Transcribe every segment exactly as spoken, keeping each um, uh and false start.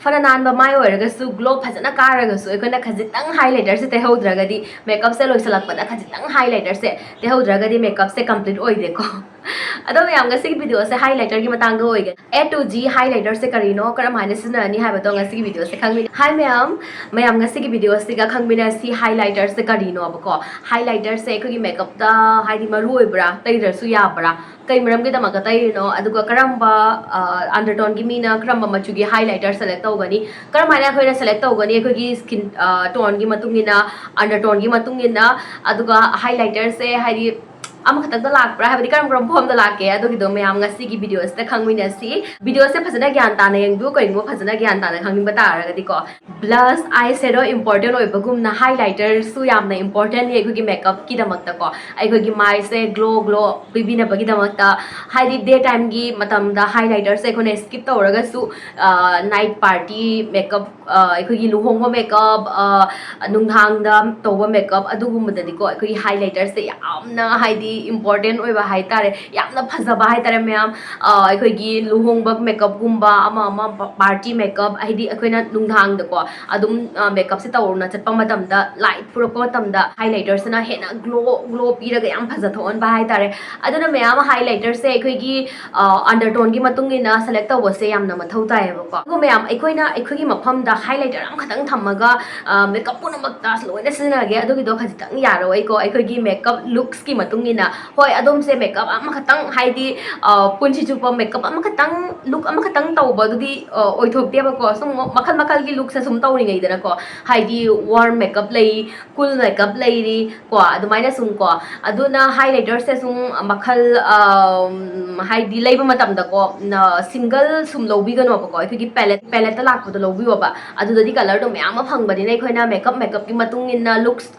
ꯐꯅ ꯅꯥꯟꯕ ꯃꯥꯏ ꯑꯣꯏꯔꯒꯁꯨ, ꯒ꯭ꯂꯣ ꯐꯖꯅ ꯀꯥꯔꯒꯁꯨ, ꯑꯩꯈꯣꯏꯅ ꯈꯖꯤꯛꯇꯪ ꯍꯥꯏꯂꯥꯏꯇꯔꯁꯦ ꯇꯩꯍꯧꯗ꯭ꯔꯒꯗꯤ, ꯃꯦꯀꯞꯁꯦ ꯂꯣꯏꯁꯤꯜꯂꯛꯄꯗ ꯈꯖꯤꯛꯇꯪ ꯍꯥꯏꯂꯥꯏꯇꯔꯁꯦ ꯇꯩꯍꯧꯗ꯭ꯔꯒꯗꯤ ꯃꯦꯀꯞꯁꯦ ꯀꯝꯄ꯭ꯂꯤꯠ ꯑꯣꯏꯗꯦꯀꯣ꯫ ꯑꯗꯣ ꯃꯌꯥꯝ, ꯉꯁꯤꯒꯤ ꯚꯤꯗꯤꯑꯣꯁꯦ ꯍꯥꯏꯂꯥꯏꯇꯔꯒꯤ ꯃꯇꯥꯡꯗ ꯑꯣꯏꯒꯅꯤ꯫ ꯑꯦ ꯇꯨ ꯖꯤ ꯍꯥꯏꯂꯥꯏꯇꯔꯁꯦ ꯀꯔꯤꯅꯣ, ꯀꯔꯝ ꯍꯥꯏꯅ ꯁꯤꯖꯤꯟꯅꯔꯅꯤ ꯍꯥꯏꯕꯗꯣ ꯉꯁꯤꯒꯤ ꯚꯤꯗꯤꯑꯣꯁꯦ ꯈꯪꯃꯤꯟꯅ- ꯍꯥꯏ ꯃꯌꯥꯝ, ꯃꯌꯥꯝ ꯉꯁꯤꯒꯤ ꯚꯤꯗꯤꯑꯣꯁꯤꯒ ꯈꯪꯃꯤꯟꯅꯁꯤ꯫ ꯍꯥꯏꯂꯥꯏꯇꯔꯁꯦ ꯀꯔꯤꯅꯣ? ꯍꯥꯏꯂꯥꯏꯇꯔꯁꯦ ꯑꯩꯈꯣꯏꯒꯤ ꯃꯦꯀꯞꯇ ꯍꯥꯏꯗꯤ ꯃꯔꯨ ꯑꯣꯏꯕ꯭ꯔꯥ, ꯇꯩꯗ꯭ꯔꯁꯨ ꯌꯥꯕ꯭ꯔꯥ, ꯀꯩ ꯃꯔꯝꯒꯤꯗꯃꯛꯇ ꯇꯩꯔꯤꯅꯣ, ꯑꯗꯨꯒ ꯀꯔꯝꯕ ꯑꯟꯗꯔꯇꯣꯟꯒꯤ ꯃꯤꯅ ꯀꯔꯝꯕ ꯃꯆꯨꯒꯤ ꯍꯥꯏꯂꯥꯏꯇꯔ ꯁꯦꯂꯦꯛ ꯇꯧꯒꯅꯤ, ꯀꯔꯝ ꯍꯥꯏꯅ ꯑꯩꯈꯣꯏꯅ ꯁꯦꯂꯦꯛ ꯇꯧꯒꯅꯤ ꯑꯩꯈꯣꯏꯒꯤ ꯁ꯭ꯀꯤꯟ ꯇꯣꯟꯒꯤ ꯃꯇꯨꯡ ꯏꯟꯅ, ꯑꯟꯗꯔꯇꯣꯟꯒꯤ ꯃꯇꯨꯡ ꯏꯟꯅ, ꯑꯗꯨꯒ ꯍꯥꯏꯂꯥꯏꯇꯔꯁꯦ ꯍꯥꯏꯗꯤ ꯑꯃꯈꯛꯇꯪꯗ ꯂꯥꯛꯄ꯭ꯔꯥ, ꯍꯥꯏꯕꯗꯤ ꯀꯔꯝ ꯀꯔꯝꯕ ꯐꯣꯝꯗ ꯂꯥꯛꯀꯦ, ꯑꯗꯨꯒꯤꯗꯣ ꯃꯌꯥꯝ ꯉꯁꯤꯒꯤ ꯚꯤꯗꯤꯑꯣꯁꯤꯗ ꯈꯪꯃꯤꯟꯅꯁꯤ꯫ ꯚꯤꯗꯤꯑꯣꯁꯦ ꯐꯖꯅ ꯒ꯭ꯌꯥꯟ ꯇꯥꯅ ꯌꯦꯡꯕꯤꯌꯨ, ꯀꯔꯤꯒꯨꯝꯕ ꯐꯖꯅ ꯒ꯭ꯌꯥꯟ ꯇꯥꯅ ꯈꯪꯅꯤꯡꯕ ꯇꯥꯔꯒꯗꯤꯀꯣ꯫ ꯕ꯭ꯂꯁ, ꯑꯥꯏ ꯁꯦꯗꯣ ꯏꯝꯄꯣꯔꯇꯦꯟ ꯑꯣꯏꯕꯒꯨꯝꯅ ꯍꯥꯏꯂꯥꯏꯇꯔꯁꯨ ꯌꯥꯝꯅ ꯏꯝꯄꯣꯔꯇꯦꯟꯅꯤ ꯑꯩꯈꯣꯏꯒꯤ ꯃꯦꯀꯞꯀꯤꯗꯃꯛꯇꯀꯣ꯫ ꯑꯩꯈꯣꯏꯒꯤ ꯃꯥꯏꯁꯦ ꯒ꯭ꯂꯣ ꯒ꯭ꯂꯣ ꯄꯤꯕꯤꯅꯕꯒꯤꯗꯃꯛꯇ ꯍꯥꯏꯗꯤ ꯗꯦ ꯇꯥꯏꯝꯒꯤ ꯃꯇꯝꯗ ꯍꯥꯏꯂꯥꯏꯇꯔꯁꯦ ꯑꯩꯈꯣꯏꯅ ꯁ꯭ꯀꯤꯞ ꯇꯧꯔꯒꯁꯨ, ꯅꯥꯏꯠ ꯄꯥꯔꯇꯤ ꯃꯦꯀꯞ, ꯑꯩꯈꯣꯏꯒꯤ ꯂꯨꯍꯣꯡꯕ ꯃꯦꯀꯞ, ꯅꯨꯡꯗꯥꯡꯗ ꯇꯧꯕ ꯃꯦꯀꯞ, ꯑꯗꯨꯒꯨꯝꯕꯗꯗꯤꯀꯣ ꯑꯩꯈꯣꯏꯒꯤ ꯍꯥꯏꯂꯥꯏꯇꯔꯁꯦ ꯌꯥꯝꯅ ꯍꯥꯏꯗꯤ ꯏꯝꯄꯣꯔꯇꯦꯟ ꯑꯣꯏꯕ ꯍꯥꯏꯇꯥꯔꯦ, ꯌꯥꯝꯅ ꯐꯖꯕ ꯍꯥꯏꯇꯥꯔꯦ ꯃꯌꯥꯝ꯫ ꯑꯩꯈꯣꯏꯒꯤ ꯂꯨꯍꯣꯡꯕ ꯃꯦꯀꯞꯀꯨꯝꯕ, ꯑꯃ ꯑꯃ ꯄꯥꯔꯇꯤ ꯃꯦꯀꯞ, ꯍꯥꯏꯗꯤ ꯑꯩꯈꯣꯏꯅ ꯅꯨꯡꯗꯥꯡꯗꯀꯣ ꯑꯗꯨꯝ ꯃꯦꯀꯞꯁꯦ ꯇꯧꯔꯨꯅ ꯆꯠꯄ ꯃꯇꯝꯗ, ꯂꯥꯏꯠ ꯐꯨꯔꯛꯄ ꯃꯇꯝꯗ ꯍꯥꯏꯂꯥꯏꯇꯔꯁꯤꯅ ꯍꯦꯟꯅ ꯒ꯭ꯂꯣ ꯒ꯭ꯂꯣ ꯄꯤꯔꯒ ꯌꯥꯝ ꯐꯖ ꯊꯣꯛꯍꯟꯕ ꯍꯥꯏꯇꯥꯔꯦ꯫ ꯑꯗꯨꯅ ꯃꯌꯥꯝ ꯍꯥꯏꯂꯥꯏꯇꯔꯁꯦ ꯑꯩꯈꯣꯏꯒꯤ ꯑꯟꯗꯔꯇꯣꯟꯒꯤ ꯃꯇꯨꯡ ꯏꯟꯅ ꯁꯦꯂꯦꯛ ꯇꯧꯕꯁꯦ ꯌꯥꯝꯅ ꯃꯊꯧ ꯇꯥꯏꯌꯦꯕꯀꯣ꯫ ꯑꯗꯨꯒ ꯃꯌꯥꯝ, ꯑꯩꯈꯣꯏꯅ ꯑꯩꯈꯣꯏꯒꯤ ꯃꯐꯝꯗ ꯍꯥꯏꯂꯥꯏꯇꯔ ꯑꯃꯈꯛꯇꯪ ꯊꯝꯃꯒ ꯃꯦꯀꯞ ꯄꯨꯝꯅꯃꯛꯇ ꯂꯣꯏꯅ ꯁꯤꯖꯤꯟꯅꯒꯦ, ꯑꯗꯨꯒꯤꯗꯣ ꯈꯖꯤꯛꯇꯪ ꯌꯥꯔꯣꯏꯀꯣ꯫ ꯑꯩꯈꯣꯏꯒꯤ ꯃꯦꯀꯞ ꯂꯨꯛꯁꯀꯤ ꯃꯇꯨꯡ ꯏꯟꯅ, ꯍꯣꯏ, ꯑꯗꯣꯝꯁꯦ ꯃꯦꯀꯞ ꯑꯃꯈꯛꯇꯪ ꯍꯥꯏꯗꯤ ꯄꯨꯟꯁꯤ ꯆꯨꯞꯄ ꯃꯦꯀꯞ ꯑꯃꯈꯛꯇꯪ, ꯂꯨꯛ ꯑꯃꯈꯛꯇꯪ ꯇꯧꯕꯗꯨꯗꯤ ꯑꯣꯏꯊꯣꯛꯇꯦꯕꯀꯣ꯫ ꯁꯨꯝ ꯃꯈꯜ ꯃꯈꯜꯒꯤ ꯂꯨꯛꯁꯦ ꯁꯨꯝ ꯇꯧꯔꯤꯉꯩꯗꯅꯀꯣ, ꯍꯥꯏꯗꯤ ꯋꯥꯔꯝ ꯃꯦꯀꯞ ꯂꯩ, ꯀꯨꯜ ꯃꯦꯀꯞ ꯂꯩꯔꯤ ꯀꯣ, ꯑꯗꯨꯃꯥꯏꯅ ꯁꯨꯝ ꯀꯣ꯫ ꯑꯗꯨꯅ ꯍꯥꯏꯂꯥꯏꯇꯔꯁꯦ ꯁꯨꯝ ꯃꯈꯜ, ꯍꯥꯏꯗꯤ ꯂꯩꯕ ꯃꯇꯝꯗꯀꯣ, ꯁꯤꯡꯒꯜ ꯁꯨꯝ ꯂꯧꯕꯤꯒꯅꯣꯕꯀꯣ꯫ ꯑꯩꯈꯣꯏꯒꯤ ꯄꯦꯂꯦꯠ, ꯄꯦꯂꯦꯠꯇ ꯂꯥꯛꯄꯗꯣ ꯂꯧꯕꯤꯌꯣꯕ꯫ ꯑꯗꯨꯗꯗꯤ ꯀꯂꯔꯗꯣ ꯃꯌꯥꯝ ꯑꯃ ꯐꯪꯕꯅꯤꯅ ꯑꯩꯈꯣꯏꯅ ꯃꯦꯀꯞ, ꯃꯦꯀꯞꯀꯤ ꯃꯇꯨꯡ ꯏꯟꯅ ꯂꯨꯛꯁ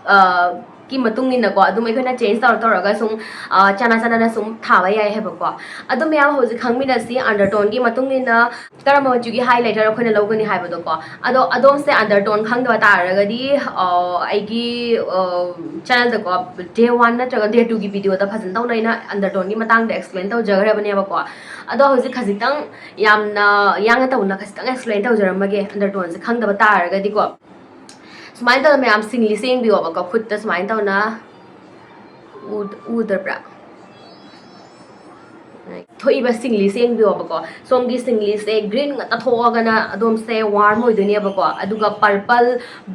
ꯀꯤ ꯃꯇꯨꯡ ꯏꯟꯅꯀꯣ, ꯑꯗꯨꯝ ꯑꯩꯈꯣꯏꯅ ꯆꯦꯟꯖ ꯇꯧꯔ ꯇꯧꯔꯒ ꯁꯨꯝ, ꯑ, ꯆꯥꯅ ꯆꯥꯅꯅ ꯁꯨꯝ ꯊꯥꯕ ꯌꯥꯏ ꯍꯥꯏꯕꯀꯣ꯫ ꯑꯗꯣ ꯃꯌꯥꯝ ꯍꯧꯖꯤꯛ ꯈꯪꯃꯤꯟꯅꯁꯤ, ꯑꯟꯗꯔꯇꯣꯟꯒꯤ ꯃꯇꯨꯡ ꯏꯟꯅ ꯀꯔꯝꯕ ꯃꯆꯨꯒꯤ ꯍꯥꯏꯂꯥꯏꯇꯔ ꯑꯩꯈꯣꯏꯅ ꯂꯧꯒꯅꯤ ꯍꯥꯏꯕꯗꯣꯀꯣ꯫ ꯑꯗꯣ ꯑꯗꯣꯝꯁꯦ ꯑꯟꯗꯔꯇꯣꯟ ꯈꯪꯗꯕ ꯇꯥꯔꯒꯗꯤ, ꯑ, ꯑꯩꯒꯤ, ꯑ, ꯆꯦꯅꯦꯜꯗꯀꯣ, ꯗꯦ ꯋꯥꯟ ꯅꯠꯇ꯭ꯔꯒ ꯗꯦ ꯇꯨꯒꯤ ꯚꯤꯗꯤꯑꯣꯗ ꯐꯖꯅ ꯇꯧꯅ ꯑꯩꯅ ꯑꯟꯗꯔꯇꯣꯟꯒꯤ ꯃꯇꯥꯡꯗ ꯑꯦꯛꯁꯄ꯭ꯂꯦꯟ ꯇꯧꯖꯈ꯭ꯔꯕꯅꯦꯕꯀꯣ꯫ ꯑꯗꯣ ꯍꯧꯖꯤꯛ ꯈꯖꯤꯛꯇꯪ ꯌꯥꯝꯅ ꯌꯥꯡꯅ ꯇꯧꯅ ꯈꯖꯤꯛꯇꯪ ꯑꯦꯛꯁꯄ꯭ꯂꯦꯟ ꯇꯧꯖꯔꯝꯃꯒꯦ, ꯑꯟꯗꯔꯇꯣꯟꯁꯦ ꯈꯪꯗꯕ ꯇꯥꯔꯒꯗꯤꯀꯣ꯫ ꯁꯨꯃꯥꯏꯅ ꯇꯧꯅ ꯃꯌꯥꯝ ꯁꯤꯡꯂꯤꯁꯦ ꯌꯦꯡꯕꯤꯌꯣꯕꯀꯣ, ꯈꯨꯠꯇ ꯁꯨꯃꯥꯏꯅ ꯇꯧꯅ ꯎ-, ꯎꯗꯕ꯭ꯔꯥ? ꯊꯣꯛꯏꯕ ꯁꯤꯡꯂꯤꯁꯦ ꯌꯦꯡꯕꯤꯌꯣꯕꯀꯣ꯫ ꯁꯣꯝꯒꯤ ꯁꯤꯡꯂꯤꯁꯦ ꯒ꯭ꯔꯤꯟ ꯉꯥꯛꯇ ꯊꯣꯛꯑꯒꯅ ꯑꯗꯣꯝꯁꯦ ꯋꯥꯔꯝ ꯑꯣꯏꯗꯣꯏꯅꯦꯕꯀꯣ, ꯑꯗꯨꯒ ꯄꯔꯄꯜ,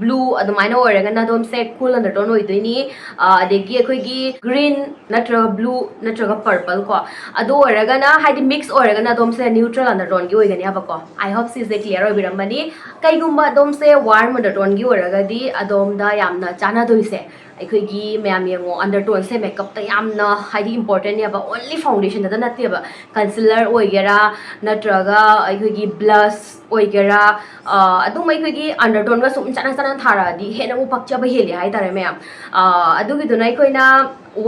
ꯕ꯭ꯂꯨ ꯑꯗꯨꯃꯥꯏꯅ ꯑꯣꯏꯔꯒꯅ ꯑꯗꯣꯝꯁꯦ ꯀꯨꯜ ꯑꯟꯗꯔꯇꯣꯟ ꯑꯣꯏꯗꯣꯏꯅꯤ꯫ ꯑ, ꯑꯗꯒꯤ ꯑꯩꯈꯣꯏꯒꯤ ꯒ꯭ꯔꯤꯟ ꯅꯠꯇ꯭ꯔꯒ ꯕ꯭ꯂꯨ ꯅꯠꯇ꯭ꯔꯒ ꯄꯔꯄꯜ ꯀꯣ, ꯑꯗꯨ ꯑꯣꯏꯔꯒꯅ, ꯍꯥꯏꯗꯤ ꯃꯤꯛꯁ ꯑꯣꯏꯔꯒꯅ ꯑꯗꯣꯝꯁꯦ ꯅ꯭ꯌꯨꯇ꯭ꯔꯦꯜ ꯑꯟꯗꯔꯇꯣꯟꯒꯤ ꯑꯣꯏꯒꯅꯦꯕꯀꯣ꯫ I hope ꯁꯤꯁꯦ ꯀ꯭ꯂꯤꯌꯥꯔ ꯑꯣꯏꯕꯤꯔꯝꯃꯅꯤ꯫ ꯀꯩꯒꯨꯝꯕ ꯑꯗꯣꯝꯁꯦ ꯋꯥꯔꯝ ꯑꯟꯗꯔꯇꯣꯟꯒꯤ ꯑꯣꯏꯔꯒꯗꯤ ꯑꯗꯣꯝꯗ ꯌꯥꯝꯅ ꯆꯥꯟꯅꯗꯣꯏꯁꯦ ꯑꯩꯈꯣꯏꯒꯤ, ꯃꯌꯥꯝ ꯌꯦꯡꯉꯣ, ꯑꯟꯗꯔꯇꯣꯟꯁꯦ ꯃꯦꯀꯞꯇ ꯌꯥꯝꯅ ꯍꯥꯏꯗꯤ ꯏꯝꯄꯣꯔꯇꯦꯟꯅꯦꯕ, ꯑꯣꯟꯂꯤ ꯐꯥꯎꯟꯗꯦꯁꯟꯗꯇ ꯅꯠꯇꯦꯕ꯫ ꯀꯟꯁꯤꯂꯔ ꯑꯣꯏꯒꯦꯔꯥ ꯅꯠꯇ꯭ꯔꯒ ꯑꯩꯈꯣꯏꯒꯤ ꯕ꯭ꯂꯁ ꯑꯣꯏꯒꯦꯔꯥ, ꯑ, ꯑꯗꯨꯝ ꯑꯩꯈꯣꯏꯒꯤ ꯑꯟꯗꯔꯇꯣꯟꯒ ꯁꯨꯝ ꯆꯥꯟꯅ ꯆꯥꯟꯅ ꯊꯥꯔꯛꯑꯗꯤ ꯍꯦꯟꯅ ꯑꯃꯨꯛ ꯄꯛꯆꯕ ꯍꯦꯜꯂꯦ ꯍꯥꯏꯇꯥꯔꯦ ꯃꯌꯥꯝ꯫ ꯑ, ꯑꯗꯨꯒꯤꯗꯨꯅ ꯑꯩꯈꯣꯏꯅ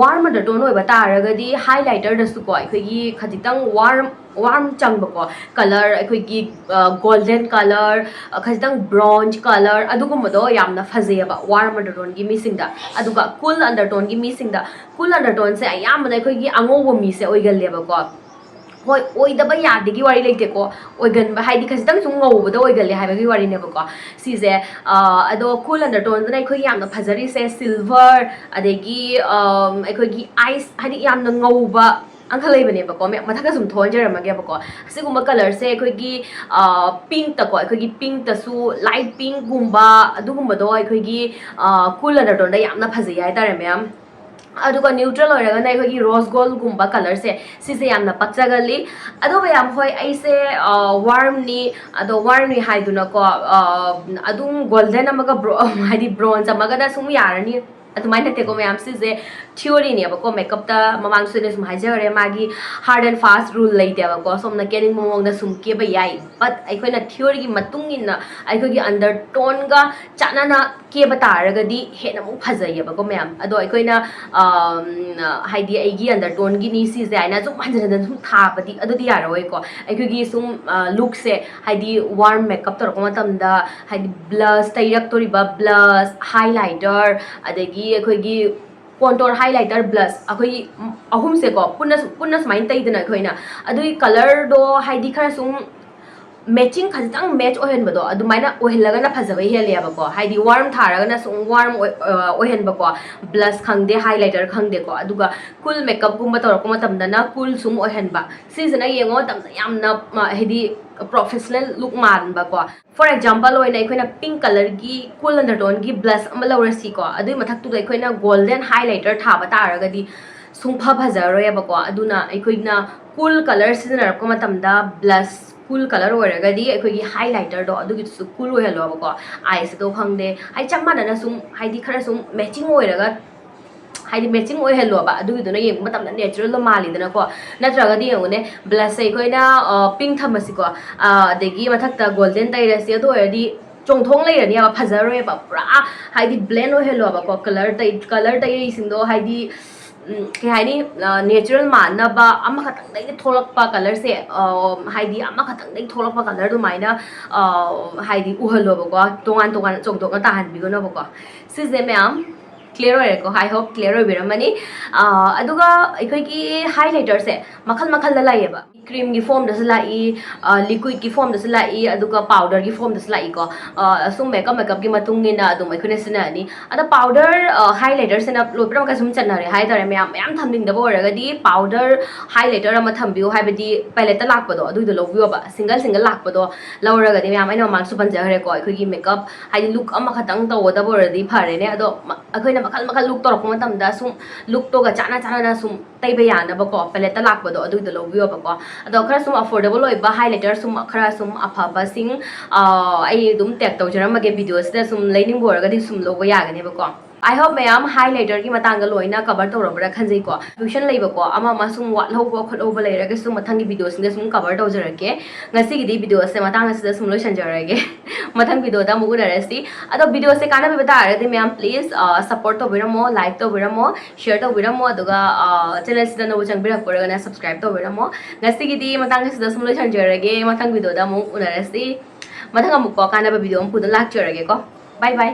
ꯋꯥꯔꯝ ꯑꯟꯗꯔꯇꯣꯟ ꯑꯣꯏꯕ ꯇꯥꯔꯒꯗꯤ ꯍꯥꯏꯂꯥꯏꯇꯔꯗꯁꯨꯀꯣ ꯑꯩꯈꯣꯏꯒꯤ ꯈꯖꯤꯛꯇꯪ ꯋꯥꯔꯝ, ꯋꯥꯔꯝ ꯆꯪꯕꯀꯣ ꯀꯂꯔ, ꯑꯩꯈꯣꯏꯒꯤ, ꯑ, ꯒꯣꯜꯗꯟ ꯀꯂꯔ, ꯑ, ꯈꯖꯤꯛꯇꯪ ꯕ꯭ꯔꯣꯟꯖ ꯀꯂꯔ, ꯑꯗꯨꯒꯨꯝꯕꯗꯣ ꯌꯥꯝꯅ ꯐꯖꯩꯌꯦꯕ ꯋꯥꯔꯝ ꯑꯟꯗꯔꯇꯣꯟꯒꯤ ꯃꯤꯁꯤꯡꯗ꯫ ꯑꯗꯨꯒ ꯀꯨꯜ ꯑꯟꯗꯔꯇꯣꯟꯒꯤ ꯃꯤꯁꯤꯡꯗ, ꯀꯨꯜ ꯑꯟꯗꯔꯇꯣꯟꯁꯦ ꯑꯌꯥꯝꯕꯅ ꯑꯩꯈꯣꯏꯒꯤ ꯑꯉꯧꯕ ꯃꯤꯁꯦ ꯑꯣꯏꯒꯜꯂꯦꯕꯀꯣ꯫ ꯍꯣꯏ, ꯑꯣꯏꯗꯕ ꯌꯥꯗꯦꯒꯤ ꯋꯥꯔꯤ ꯂꯩꯇꯦꯀꯣ, ꯑꯣꯏꯒꯟꯕ ꯍꯥꯏꯗꯤ ꯈꯖꯤꯛꯇꯪ ꯁꯨꯝ ꯉꯧꯕꯗ ꯑꯣꯏꯒꯜꯂꯦ ꯍꯥꯏꯕꯒꯤ ꯋꯥꯔꯤꯅꯦꯕꯀꯣ ꯁꯤꯁꯦ꯫ ꯑ, ꯑꯗꯣ ꯀꯨꯜ ꯑꯟꯗꯔꯇꯣꯟꯗꯅ ꯑꯩꯈꯣꯏꯒꯤ ꯌꯥꯝꯅ ꯐꯖꯔꯤꯁꯦ ꯁꯤꯜꯚꯔ, ꯑꯗꯒꯤ, ꯑꯝ, ꯑꯩꯈꯣꯏꯒꯤ ꯑꯥꯏꯁ, ꯍꯥꯏꯗꯤ ꯌꯥꯝꯅ ꯉꯧꯕ ꯑꯃꯈꯛ ꯂꯩꯕꯅꯦꯕꯀꯣ, ꯃ-, ꯃꯊꯛꯇ ꯁꯨꯝ ꯊꯣꯛꯍꯟꯖꯔꯝꯃꯒꯦꯕꯀꯣ꯫ ꯑꯁꯤꯒꯨꯝꯕ ꯀꯂꯔꯁꯦ ꯑꯩꯈꯣꯏꯒꯤ, ꯑ, ꯄꯤꯡꯛꯇꯀꯣ, ꯑꯩꯈꯣꯏꯒꯤ ꯄꯤꯡꯛꯇꯁꯨ, ꯂꯥꯏꯠ ꯄꯤꯡꯛꯒꯨꯝꯕ ꯑꯗꯨꯒꯨꯝꯕꯗꯣ ꯑꯩꯈꯣꯏꯒꯤ, ꯑ, ꯀꯨꯜ ꯑꯟꯗꯔꯇꯣꯟꯗ ꯌꯥꯝꯅ ꯐꯖꯩ ꯍꯥꯏꯇꯥꯔꯦ ꯃꯌꯥꯝ꯫ ꯑꯗꯨꯒ ꯅ꯭ꯌꯨꯇ꯭ꯔꯦꯜ ꯑꯣꯏꯔꯒꯅ ꯑꯩꯈꯣꯏꯒꯤ ꯔꯣꯁ ꯒꯣꯜꯒꯨꯝꯕ ꯀꯂꯔꯁꯦ, ꯁꯤꯁꯦ ꯌꯥꯝꯅ ꯄꯛꯆꯒꯜꯂꯤ꯫ ꯑꯗꯣ ꯃꯌꯥꯝ, ꯍꯣꯏ, ꯑꯩꯁꯦ, ꯑ, ꯋꯥꯔꯝꯅꯤ, ꯑꯗꯣ ꯋꯥꯔꯝꯅꯤ ꯍꯥꯏꯗꯨꯅꯀꯣ, ꯑ, ꯑꯗꯨꯝ ꯒꯣꯜꯗꯟ ꯑꯃꯒ ꯕ꯭ꯔꯣ-, ꯍꯥꯏꯗꯤ ꯕ꯭ꯔꯣꯟꯖ ꯑꯃꯒꯅ ꯁꯨꯝ ꯌꯥꯔꯅꯤ꯫ ꯑꯗꯨꯃꯥꯏꯅ ꯅꯠꯇꯦꯀꯣ ꯃꯌꯥꯝ, ꯁꯤꯁꯦ theoryꯅꯦꯕꯀꯣ꯫ Makeupꯇ ꯃꯃꯥꯡꯁꯨ ꯑꯩꯅ ꯁꯨꯝ ꯍꯥꯏꯖꯈ꯭ꯔꯦ, ꯃꯥꯒꯤ hard and fast rule ꯂꯩꯇꯦꯕꯀꯣ꯫ ꯁꯣꯝꯅ ꯀꯦꯅꯤꯡꯕ ꯃꯑꯣꯡꯗ ꯁꯨꯝ ꯀꯦꯕ ꯌꯥꯏ, but ꯑꯩꯈꯣꯏꯅ theoryꯒꯤ ꯃꯇꯨꯡ ꯏꯟꯅ ꯑꯩꯈꯣꯏꯒꯤ undertoneꯒ ꯆꯥꯟꯅꯅ ꯀꯦꯕ ꯇꯥꯔꯒꯗꯤ ꯍꯦꯟꯅ ꯑꯃꯨꯛ ꯐꯖꯩꯌꯦꯕꯀꯣ ꯃꯌꯥꯝ꯫ ꯑꯗꯣ ꯑꯩꯈꯣꯏꯅ ꯑꯝ, ꯍꯥꯏꯗꯤ ꯑꯩꯒꯤ undertoneꯒꯤꯅꯤ ꯁꯤꯁꯦ ꯍꯥꯏꯅ ꯁꯨꯝ ꯍꯟꯖꯤꯟ ꯍꯟꯖꯤꯟ ꯁꯨꯝ ꯊꯥꯕꯗꯤ ꯑꯗꯨꯗꯤ ꯌꯥꯔꯣꯏꯀꯣ꯫ ꯑꯩꯈꯣꯏꯒꯤ ꯁꯨꯝ lookꯁꯦ ꯍꯥꯏꯗꯤ warm makeup ꯇꯧꯔꯛꯄ ꯃꯇꯝꯗ ꯍꯥꯏꯗꯤ blush ꯇꯩꯔꯛꯇꯣꯔꯤꯕ blush, highlighter, ꯑꯗꯒꯤ ꯑꯩꯈꯣꯏꯒꯤ contour highlighter, blush, ꯑꯩꯈꯣꯏꯒꯤ ꯑꯍꯨꯝꯁꯦꯀꯣ ꯄꯨꯟꯅ ꯄꯨꯟꯅ ꯁꯨꯃꯥꯏꯅ ꯇꯩꯗꯅ ꯑꯩꯈꯣꯏꯅ ꯑꯗꯨꯒꯤ colourꯗꯣ ꯍꯥꯏꯗꯤ ꯈꯔ ꯁꯨꯝ matching, ꯈꯖꯤꯛꯇꯪ match ꯑꯣꯏꯍꯟꯕꯗꯣ ꯑꯗꯨꯃꯥꯏꯅ ꯑꯣꯏꯍꯜꯂꯒꯅ ꯐꯖꯕ ꯍꯦꯜꯂꯦꯕꯀꯣ꯫ ꯍꯥꯏꯗꯤ warm ꯊꯥꯔꯒꯅ ꯁꯨꯝ warm ꯑꯣꯏ-, ꯑ, ꯑꯣꯏꯍꯟꯕꯀꯣ, blush ꯈꯪꯗꯦ, highlighter ꯈꯪꯗꯦꯀꯣ꯫ ꯑꯗꯨꯒ cool makeupꯀꯨꯝꯕ ꯇꯧꯔꯛꯄ ꯃꯇꯝꯗꯅ cool ꯁꯨꯝ ꯑꯣꯏꯍꯟꯕ꯫ ꯁꯤꯁꯤꯅ ꯌꯦꯡꯕ ꯃꯇꯝꯗ ꯌꯥꯝꯅ, ꯃ-, ꯍꯥꯏꯗꯤ professional look ꯃꯥꯟꯕꯀꯣ꯫ For example ꯑꯣꯏꯅ ꯑꯩꯈꯣꯏꯅ pink colourꯒꯤ cool undertoneꯒꯤ blush ꯑꯃ ꯂꯧꯔꯁꯤꯀꯣ꯫ ꯑꯗꯨꯒꯤ ꯃꯊꯛꯇꯨꯗ ꯑꯩꯈꯣꯏꯅ golden highlighter ꯊꯥꯕ ꯇꯥꯔꯒꯗꯤ ꯁꯨꯡꯐ ꯐꯖꯔꯣꯏꯕꯀꯣ꯫ ꯑꯗꯨꯅ ꯑꯩꯈꯣꯏꯅ cool colour ꯁꯤꯖꯤꯟꯅꯔꯛꯄ ꯃꯇꯝꯗ blush cool colour ꯑꯣꯏꯔꯒꯗꯤ ꯑꯩꯈꯣꯏꯒꯤ highlighterꯗꯣ ꯑꯗꯨꯒꯤꯗꯨꯁꯨ cool ꯑꯣꯏꯍꯜꯂꯣꯕꯀꯣ꯫ Eyesꯗꯣ ꯈꯪꯗꯦ, ꯍꯥꯏꯗꯤ ꯆꯞ ꯃꯥꯟꯅꯅ ꯁꯨꯝ ꯍꯥꯏꯗꯤ ꯈꯔ ꯁꯨꯝ matching ꯑꯣꯏꯔꯒ ꯍꯥꯏꯗꯤ matching ꯑꯣꯏꯍꯜꯂꯣꯕ꯫ ꯑꯗꯨꯒꯤꯗꯨꯅ ꯌꯦꯡꯕ ꯃꯇꯝꯗ naturalꯗꯣ ꯃꯥꯜꯂꯤꯗꯅꯀꯣ꯫ ꯅꯠꯇ꯭ꯔꯒꯗꯤ ꯌꯦꯡꯉꯨꯅꯦ, blushꯁꯦ ꯑꯩꯈꯣꯏꯅ pink ꯊꯝꯃꯁꯤꯀꯣ, ꯑꯗꯒꯤ ꯃꯊꯛꯇ golden ꯇꯩꯔꯁꯤ, ꯑꯗꯨ ꯑꯣꯏꯔꯗꯤ ꯆꯣꯡꯊꯣꯛ ꯂꯩꯔꯅꯦꯕ, ꯐꯖꯔꯣꯏꯕ꯫ ꯄꯨꯔꯥ ꯍꯥꯏꯗꯤ blend ꯑꯣꯏꯍꯜꯂꯣꯕꯀꯣ꯫ Colour ꯇꯩ colour ꯇꯩꯔꯤꯁꯤꯡꯗꯣ ꯍꯥꯏꯗꯤ ꯎꯝ, ꯀꯩ ꯍꯥꯏꯅꯤ, natural ꯃꯥꯟꯅꯕ ꯑꯃꯈꯛꯇꯪꯗꯒꯤ ꯊꯣꯛꯂꯛꯄ colourꯁꯦ, ꯍꯥꯏꯗꯤ ꯑꯃꯈꯛꯇꯪꯗꯒꯤ ꯊꯣꯛꯂꯛꯄ colour ꯑꯗꯨꯃꯥꯏꯅ ꯍꯥꯏꯗꯤ ꯎꯍꯜꯂꯣꯕꯀꯣ꯫ ꯇꯣꯉꯥꯟ ꯇꯣꯉꯥꯟꯅ ꯆꯣꯡꯊꯣꯛꯅ ꯇꯥꯍꯟꯕꯤꯒꯅꯣꯕꯀꯣ꯫ ꯁꯤꯁꯦ ꯃꯌꯥꯝ clear ꯑꯣꯏꯔꯦꯀꯣ, I hope clear ꯑꯣꯏꯕꯤꯔꯝꯃꯅꯤ꯫ ꯑꯗꯨꯒ ꯑꯩꯈꯣꯏꯒꯤ highlighterꯁꯦ ꯃꯈꯜ ꯃꯈꯜꯗ ꯂꯩꯌꯦꯕ꯫ Creamꯒꯤ formꯗꯁꯨ ꯂꯥꯛꯏ, liquidꯀꯤ formꯗꯁꯨ ꯂꯥꯛꯏ, ꯑꯗꯨꯒ powderꯒꯤ formꯗꯁꯨ ꯂꯥꯛꯏꯀꯣ꯫ ꯑꯁꯨꯝ makeup makeupꯀꯤ ꯃꯇꯨꯡ ꯏꯟꯅ ꯑꯗꯨꯝ ꯑꯩꯈꯣꯏꯅ ꯁꯤꯖꯤꯟꯅꯔꯅꯤ꯫ ꯑꯗꯣ powder highlighterꯁꯤꯅ ꯂꯣꯏ ꯄꯨꯝꯅꯃꯛꯀ ꯁꯨꯝ ꯆꯟꯅꯔꯦ ꯍꯥꯏꯇꯥꯔꯦ꯫ ꯃꯌꯥꯝ ꯃꯌꯥꯝ ꯊꯝꯅꯤꯡꯗꯕ ꯑꯣꯏꯔꯒꯗꯤ powder highlighter ꯑꯃ ꯊꯝꯕꯤꯌꯨ, ꯍꯥꯏꯕꯗꯤ paletteꯇ ꯂꯥꯛꯄꯗꯣ ꯑꯗꯨꯏꯗꯣ ꯂꯧꯕꯤꯌꯣꯕ꯫ Single single ꯂꯥꯛꯄꯗꯣ ꯂꯧꯔꯒꯗꯤ ꯃꯌꯥꯝ ꯑꯩꯅ ꯃꯃꯥꯡꯁꯨ ꯄꯟꯖꯈ꯭ꯔꯦꯀꯣ, ꯑꯩꯈꯣꯏꯒꯤ makeup ꯍꯥꯏꯗꯤ look ꯑꯃꯈꯛꯇꯪ ꯇꯧꯒꯗꯕ ꯑꯣꯏꯔꯗꯤ ꯐꯔꯦꯅꯦ꯫ ꯑꯗꯣ ꯑꯩꯈꯣꯏꯅ ꯃꯈꯜ ꯃꯈꯜ look ꯇꯧꯔꯛꯄ ꯃꯇꯝꯗ ꯁꯨꯝ lookꯇꯨꯒ ꯆꯥꯟꯅ ꯆꯥꯟꯅꯅ ꯁꯨꯝ ꯇꯩꯕ ꯌꯥꯅꯕꯀꯣ paletteꯇ ꯂꯥꯛꯄꯗꯣ ꯑꯗꯨꯒꯤꯗꯣ ꯂꯧꯕꯤꯌꯣꯕꯀꯣ꯫ ꯑꯗꯣ ꯈꯔ ꯁꯨꯝ affordable ꯑꯣꯏꯕ highlighter ꯁꯨꯝ ꯈꯔ ꯁꯨꯝ ꯑꯐꯕꯁꯤꯡ ꯑꯩ ꯑꯗꯨꯝ tag ꯇꯧꯖꯔꯝꯃꯒꯦ videoꯁꯤꯗ꯫ ꯁꯨꯝ ꯂꯩꯅꯤꯡꯕ ꯑꯣꯏꯔꯒꯗꯤ ꯁꯨꯝ ꯂꯧꯕ ꯌꯥꯒꯅꯦꯕꯀꯣ꯫ I hope ꯃꯌꯥꯝ highlighterꯒꯤ ꯃꯇꯥꯡꯗ ꯂꯣꯏꯅ cover ꯇꯧꯔꯕ꯭ꯔꯥ ꯈꯟꯖꯩꯀꯣ꯫ Confusion ꯂꯩꯕꯀꯣ, ꯑꯃ ꯑꯃ ꯁꯨꯝ ꯋꯥꯠꯍꯧꯕ ꯈꯣꯠꯍꯧꯕ ꯂꯩꯔꯒꯁꯨ ꯃꯊꯪꯒꯤ videoꯁꯤꯡꯗ ꯁꯨꯝ cover ꯇꯧꯖꯔꯛꯀꯦ꯫ ꯉꯁꯤꯒꯤꯗꯤ videoꯁꯦ ꯃꯇꯥꯡ ꯑꯁꯤꯗ ꯁꯨꯝ ꯂꯣꯏꯁꯤꯟꯖꯔꯒꯦ꯫ ꯃꯊꯪ videoꯗ ꯑꯃꯨꯛ ꯎꯅꯔꯁꯤ꯫ ꯑꯗꯣ videoꯁꯦ ꯀꯥꯟꯅꯕꯤꯕ ꯇꯥꯔꯒꯗꯤ ꯃꯌꯥꯝ please support ꯇꯧꯕꯤꯔꯝꯃꯣ, like ꯇꯧꯕꯤꯔꯝꯃꯣ, share ꯇꯧꯕꯤꯔꯝꯃꯣ, ꯑꯗꯨꯒ channelꯁꯤꯗ ꯅꯧꯕ ꯆꯪꯕꯤꯔꯛꯄ ꯑꯣꯏꯔꯒꯅ subscribe ꯇꯧꯕꯤꯔꯝꯃꯣ꯫ ꯉꯁꯤꯒꯤꯗꯤ ꯃꯇꯥꯡ ꯑꯁꯤꯗ ꯁꯨꯝ ꯂꯣꯏꯁꯤꯟꯖꯔꯒꯦ꯫ ꯃꯊꯪ videoꯗ ꯑꯃꯨꯛ ꯎꯅꯔꯁꯤ꯫ ꯃꯊꯪ ꯑꯃꯨꯛꯀꯣ ꯀꯥꯟꯅꯕ video ꯑꯃ ꯄꯨꯗꯨꯅ ꯂꯥꯛꯆꯔꯒꯦꯀꯣ꯫ Bye bye꯫